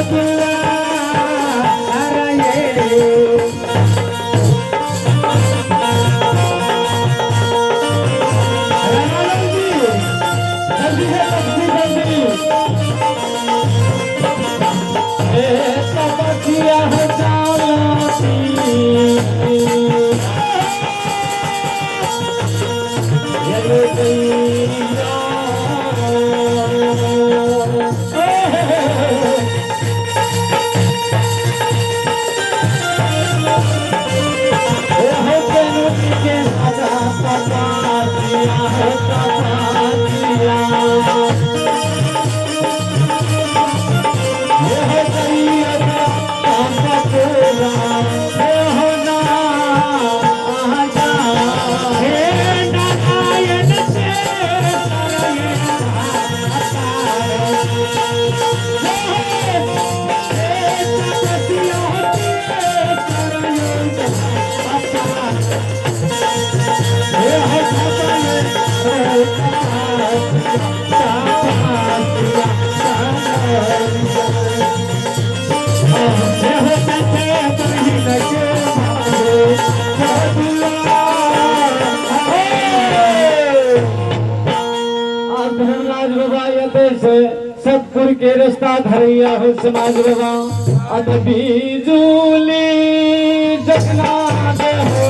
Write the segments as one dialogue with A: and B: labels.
A: दुआर ये। रामानंद जी जल्दी से जल्दी जल्दी। ए तपस्या हो चालती ये गैया। ए हो तेनु के राजा तपस्या हो तपस्या। ये हो सैयद पूरा हे हो ना
B: हे नारायण से
A: हे हो धर्मराज बाबा यते से सतपुर के रास्ता धरैया हो समाज बाबा अत बिजुली जगन्नाथ हो।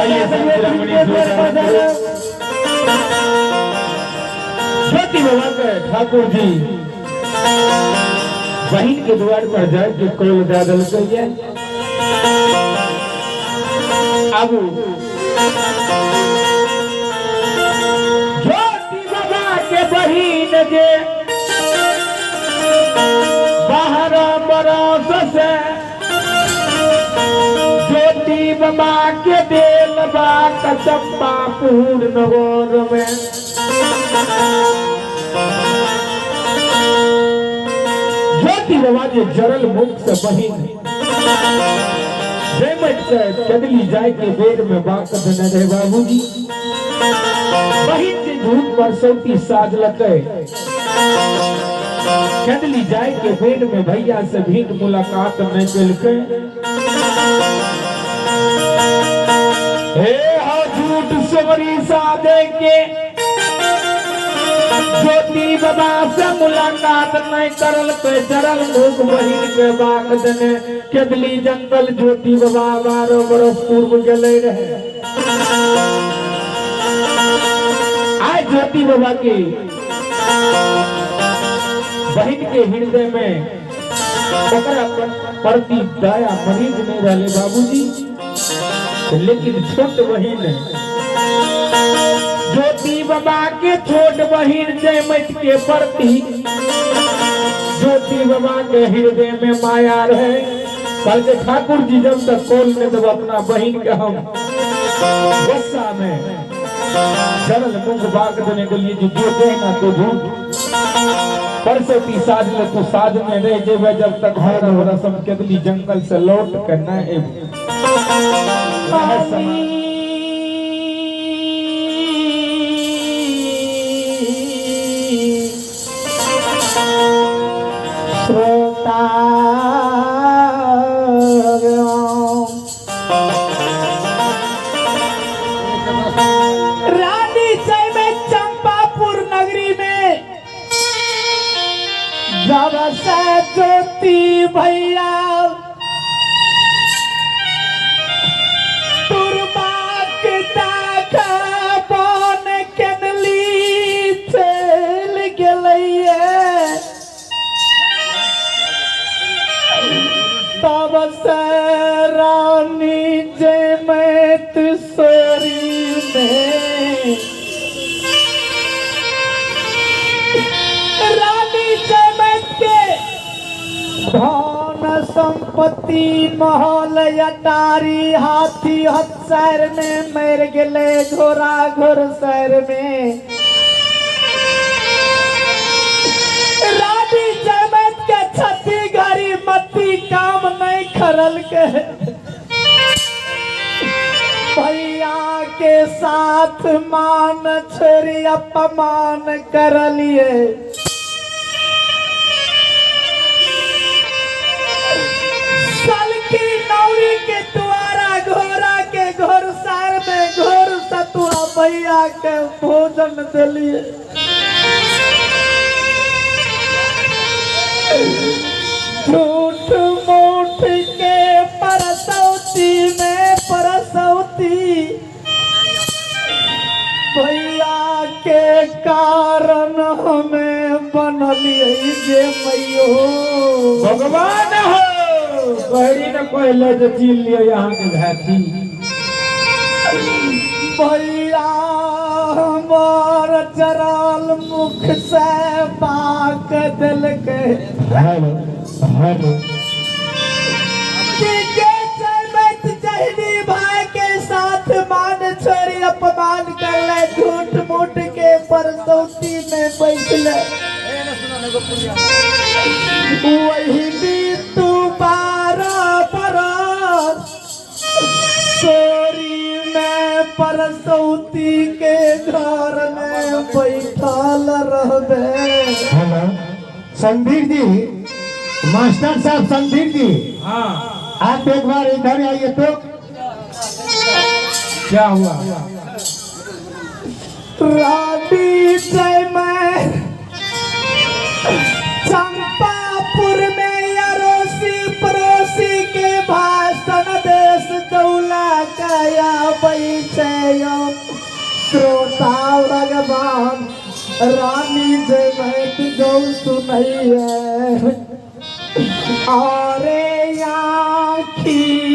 C: आइए संत रमणी ज्योति बाबा के ठाकुर जी बहिन के द्वार पर जाए के कोल दे देलकै। आबू ज्योति बाबा के बहिन जे बारह बरस से ज्योति बाबा के देल बा चंपापुर नगर में। ज्योति बाबा जे जरल मुख से बहिन जयमत से कदली जाय के बेर में बाक देने रहे बाबूजी। बहिन जे झूठ पर सौती साज लके कदली जाय के बेर में भैया से भेंट मुलाकात नहीं केलकै। हे हो झूठ सोरी सादे के ज्योति बाबा से मुलाकात नहीं करल पे जरल मुख बहिन के बाग देने केदली जंगल ज्योति बाबा 12 बरस पूर्व गेले रहे। आज ज्योति बाबा के बहिन के हृदय में ओकरा प्रति दया मरीज नहीं रहे बाबूजी, लेकिन छोट बहिन ज्योति बाबा के छोट बहिन जयमत के प्रति ज्योति बाबा के हृदय में माया रहे। कल के ठाकुर जी जब तक कोल ने दब अपना बहिन के हम गुस्सा में जरल मुख बाग देने के लिए जो देना तो झूठ परसोती साज ले तू साज में रह जेबे जब तक हर रसम केदली जंगल से लौट के न एबे।
A: श्रोता रानी जय में चंपापुर नगरी में जब से ज्योति भैया तुरबाक ताक बन केनली चल गेलैये तब से रानी जयमत सोरी में रानी जयमत के धन संपत्ति महल अटारी हाथी हथसैर में मर गेले घोड़ा घोड़सैर में। रानी जयमत के छती घड़ी मती काम नहीं खरल के भैया के साथ मान छोड़ी अपमान कर लिए। सलकी नौरी के द्वारा घोड़ा के घोड़सार में घोड़ सतुआ भैया के भोजन दिलिए। झूठ मूठ के परसौती में परसौती भैया के कारण हमें बनलिए जे मैयो।
C: भगवान हो कहरी न पहले जो चीन लियो यहाँ के घाटी।
A: भैया हमार जराल मुख से बाक दिलके
C: हेलो हेलो
A: कि के जयमत जहनी भाई के साथ मान छोड़ी अपमान कर ले झूठ मूठ के परसौती में बैठले वही भी तू 12 बरस सोरी में परसौती के घर में बैठल रहबे।
D: हेलो संधीर जी, मास्टर साहब संधीर जी,
C: हाँ
D: आप एक बार इधर आइए तो।
C: क्या हुआ?
A: रानी जय में चंपापुर में अड़ोसी पड़ोसी के भाषण देश दौला कया बैठे श्रोता भगवान रानी जय में जो सुनैये अरे आखिए।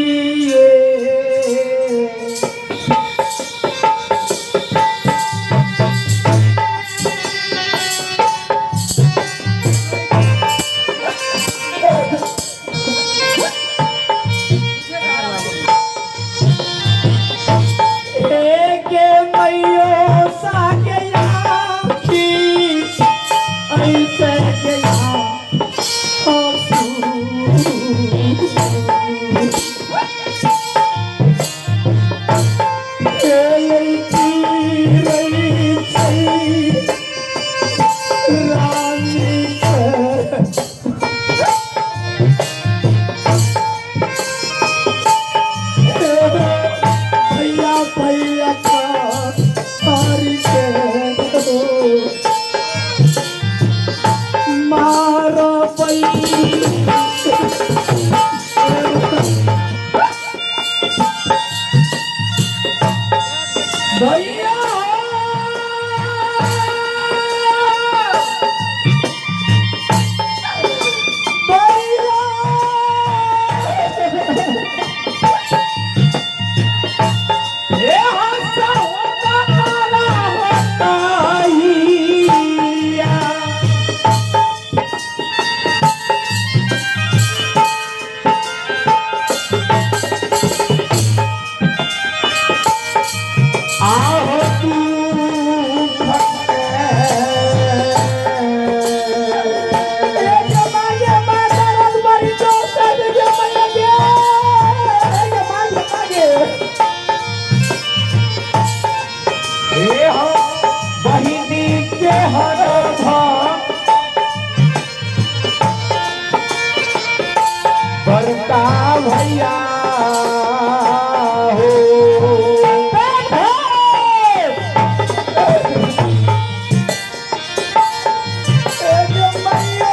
C: हो।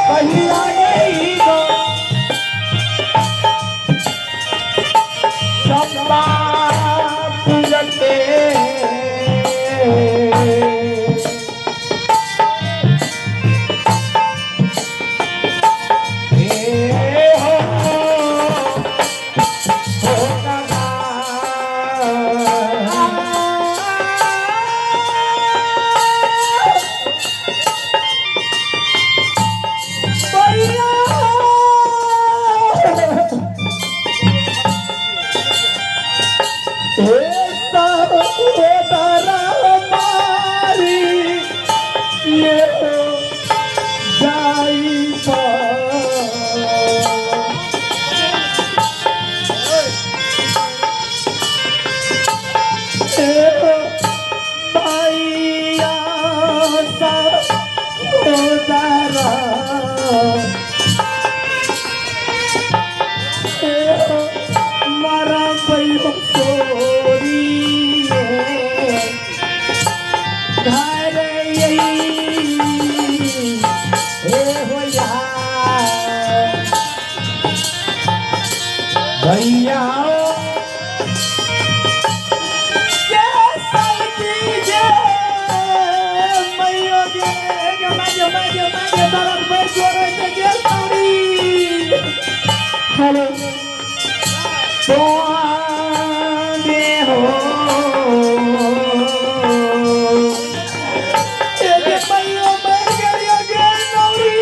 C: कहिया अइबा चंपापुर के। हे हो हो काका।
A: हे सहोदरा मारी ये हो जाई भैया सहोदरा मारा भयो सोरी घर यही हे होया।
C: भैया
A: ये सलकी जे मैयो गे गे मागे मागे मागे दरद भर जोरे से गे सौरी।
C: हेलो तो हो।
A: ये गे मैयो मर गयो गे नौरी।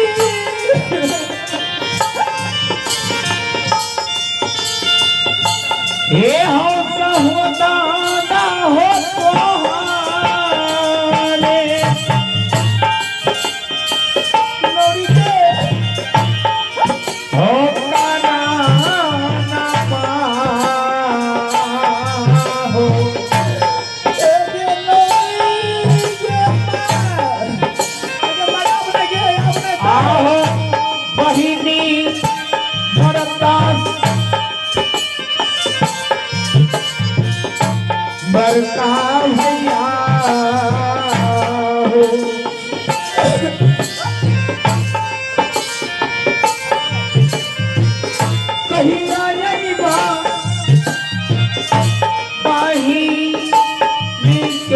C: हे हो सहोदादा हो तोहारे
A: नौरी के
C: हो काना ना पाहो।
A: ए गे नौरी गे मार गे मार अपने गे अपने।
C: आहो बहिनी भरता बरका भैया हो। कहिया अइबा बहिनी के।
A: ए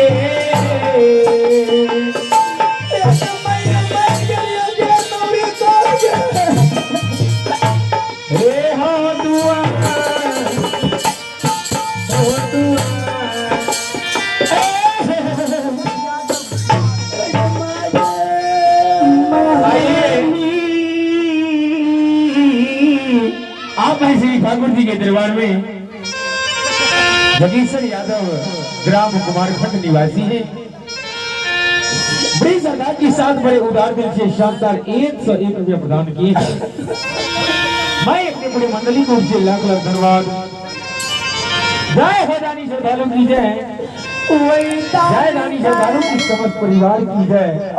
A: गे मैया मर गयो गे नौरी तो गे।
C: हे हो दुआ हो दुआ। आइए आप हैं श्री ठाकुर जी के दरबार में। जगीश्वर यादव ग्राम कुमारखंड निवासी हैं। बड़ी सरदार के साथ बड़े उदार दिल से शानदार 101 रुपया प्रदान किए हैं। मैं अपने पूरे मंडली को उनसे लाख लाख धन्यवाद। जय हो रानी श्रद्धालु की जय, जय रानी श्रद्धालु की समस्त परिवार की जय।